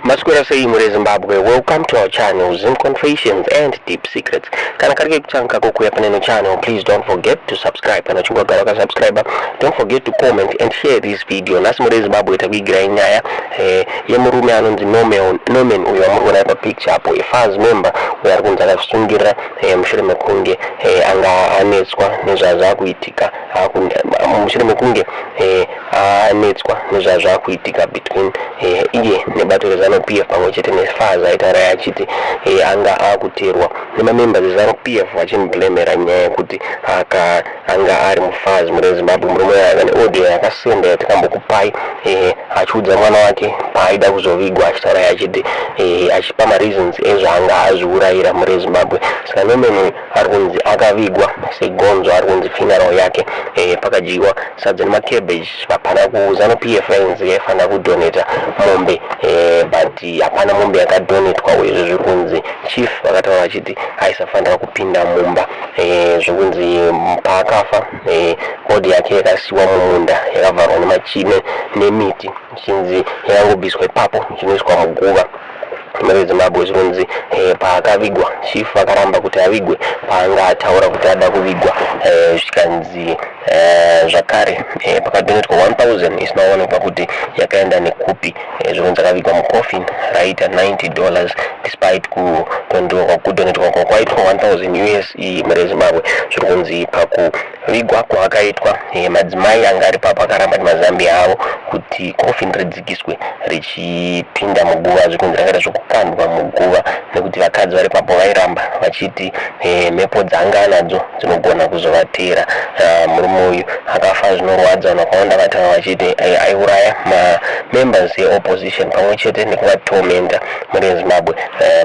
Maswera sei muri Zimbabwe? Welcome to our channel, Zim Confessions and Deep Secrets. Kana kari kekutanga kukuya paneno channel, please don't forget to subscribe. Kana uchinge wagara wakasubscribe, don't forget to comment and share this video. Nhasi muri Zimbabwe takuigirai nyaya yemurume anonzi Norman, Norman uyo wamuri kuona papicture apo, eFAZ member uyo ari kunzi akazvisungirira mushure mekunge anga anetswa nezvazvakuitika, mushure mekunge anetswa nezvazvakuitika between iye nebato reZANU PF pamwe chete neFAZ. Aitaura achiti anga akuteerwa nemamembers eZANU PF vachimublamera nyaya yekuti anga ari muFAZ. Muri Zimbabwe, murume anga neaudio yakasenda yatikambokupai achiudza mwana wake paaida kuzovigwa, achitaura achiti achipa mareasons ezvaanga azviurayira. Muri Zimbabwe, saka Norman uyu ari kunzi akavigwa segonzo. Ari kunzi funeral yake pakadyiwa sadza nemacabbage. Hapana kuZANU PF ainzi yaifanira kudonata mombe, but hapana mombe yakadonatwa. Uyezve zviri kunzi chief vakataura vachiti aisafanira kupinda mumba. Zvokunzi paakafa, body yake yakasiwa mumunda yakavharwa nemachine nemiti, ichinzi yakangobviswa ipapo ichinoiswa muguva. Muri Zimbabwe, zvinonzi paakavigwa, chief vakaramba kuti avigwe paanga ataura kuti ada kuvigwa. Zvikanzi zvakare pakadonetwa 1000 isina kuonekwa kuti yakaenda nekupi. Zvinonzi akavigwa mucoffin raita $90, despite kudonetwa kwakwaitwa 1000 US. Muri Zimbabwe, zviri kunzi pakuvigwa kwaakaitwa, madzimai anga ari papo akaramba nemazambia avo kuti coffin ridzikiswe richipinda muguva. Zvikunzi rakaita zvokukandwa muguva nekuti vakadzi vari papo vairamba vachiti mhepo dzaanga anadzo dzinogona kuzovateera. Murume uyu akafa zvinorwadza. Vanhu vakawanda vataura vachiti aiuraya mamembers eopposition pamwe chete nekuvatormenta. Muri Zimbabwe,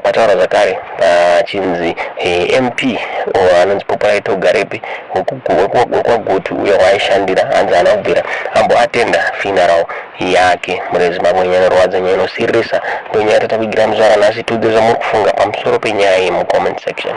pataura zvakare pachinzi MP anonzi Pupurai Togarepi wekwaGutu uyo waaishandira hanzi haana kubvira amboatenda funeral yake. Muri Zimbabwe, nyaya inorwadza, nyaya inosiririsa, ndo nyaya tatakuigira muzuva ranhasi. Tiudze zvamuri kufunga pamusoro penyaya iyi mucomment section.